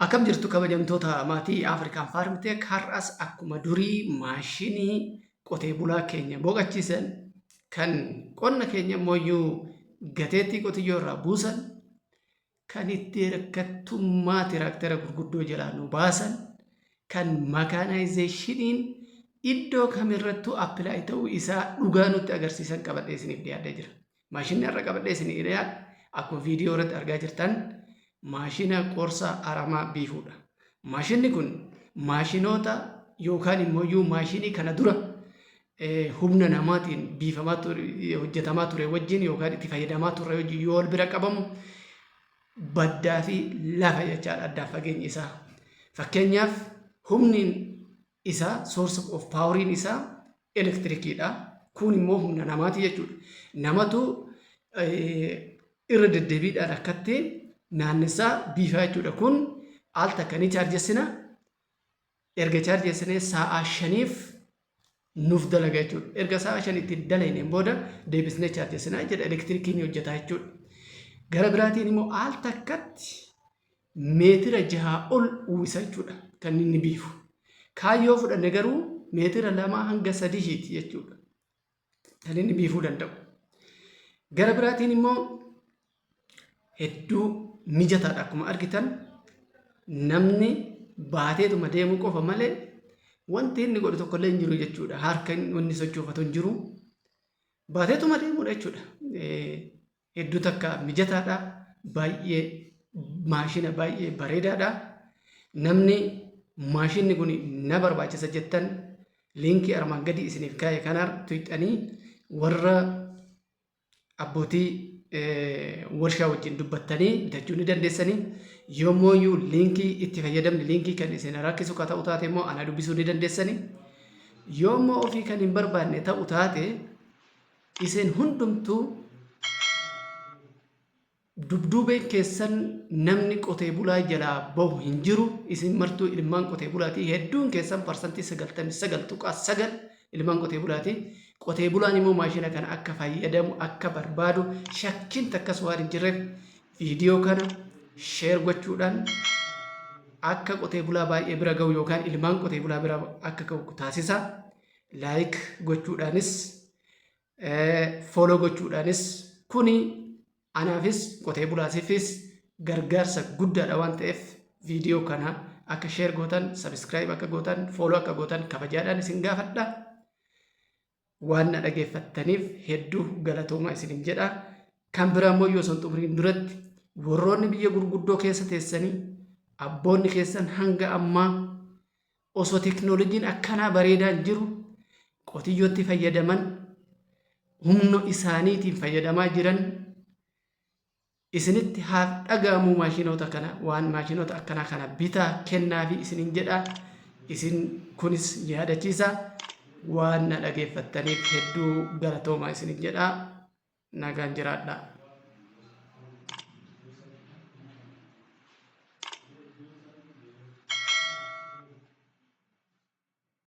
Akkam jirtu kabajamtoota maatii Afrikaan Faarmteek? Har'as akkuma durii maashinii qotee bulaa keenya boqachiisan, kan qonna keenya immoo gateettii qotiyyoo irraa buusan, kan itti rakkattummaa tiraaktera gurguddoo jalaa nu baasan, kan makaanaayizeeshiniin iddoo kamirrattuu apply ta'uu isaa dhugaa nutti agarsiisan qabadhee isiniif dhiyaadhee jira. Maashinni har'a qabadhee isinii dhiyaadhe akkuma viidiyoo irratti argaa jirtan maashina qorsa aramaa biifuudha. Maashinni kun maashinoota yookaan immoo maashinii kana dura humna namaatiin biifamaa ture, hojjetamaa ture wajjin yookaan itti fayyadamaa turre wajjin yoo wal bira qabamu baddaa fi lafa jechaadha addaan fageenyi isaa. Fakkeenyaaf, humni isaa, source of poweriin isaa elektirikiidha. Kun immoo humna namaati jechuudha. Namatu irra deddeebiidhaan akkatti naannessaa biifaa jechuudha. Kun al takka ni chaarjessina. Erga chaarjessinee sa'aa 5f nuuf dalaga jechuudha. Erga sa'a 5 ittiin dalayneen booda deebisnee chaarjessinaa jechuudha. Elektirikiin hojjetaa jechuudha. Gara biraatiin immoo al takkatti meetira 6 ol uwwisa jechuudha kan inni biifu. Kaayyoo fudhanne garuu meetira 2 hanga 3ti jechuudha kan inni biifuu danda'u. Gara biraatiin immoo hedduu mijataadha. Akkuma argitan namni baateetuma deemuu qofa malee wanti inni godhu tokkollee hin jiru jechuudha. Harka inni sochoofatu hin jiru. Baateetuma deemuudha jechuudha. Hedduu takka mijataadha. Baay'ee maashina baay'ee bareedaadha. Namni maashinni kun na barbaachisa jettan liinkii armaan gadii isiniif kaa'e kanaan tuqxanii warra abbootii warshaa wajjin dubbattanii bitachuu ni dandeessanii. Yommuu liinkii itti fayyadamni liinkii kan isin rakkisu ka ta'u taate immoo ana dubbisuu ni dandeessanii. Yommuu ofii kan hin barbaanne ta'u taate, isin hundumtuu dubduubeen keessan namni qotee bulaa jalaa bahu hin jiru. Isin martuu ilmaan qotee bulaati. Hedduun keessan, 99.9% ilmaan qotee bulaati. Qotee bulaan immoo maashina kana akka fayyadamu, akka barbaadu shakkiin takkas waan hin jirreef, viidiyoo kana share gochuudhaan akka qotee bulaa baay'ee bira gahu yookaan ilmaan qotee bulaa bira akka gahu taasisa. Like gochuudhaanis, follow gochuudhaanis, kuni anaafis qotee bulaatiifis gargaarsa guddaadha waan ta'eef, viidiyoo kana akka share gootan, subscribe akka gootan, follow akka gootan kabajaadhaan isin gaafadha. Waan na dhageeffattaniif hedduu galatooma isinin jedha. Kan biraa immoo yoo osoo hin xumuriin duratti, warroonni biyya gurguddoo keessa teessanii abboonni keessan hanga ammaa osoo teknooloojiin akkanaa bareedaan jiru qotiyyootti fayyadaman, humna isaaniitiin fayyadamaa jiran, isinitti haa dhaga'amuu. Maashinoota kana, waan maashinoota akkanaa kana bitaa kennaafi isinin jedha. Isin kunis yaadachiisa. Waan na dhageeffattaniif hedduu galatoomaa isinin jedha. Nagaan jiraadha.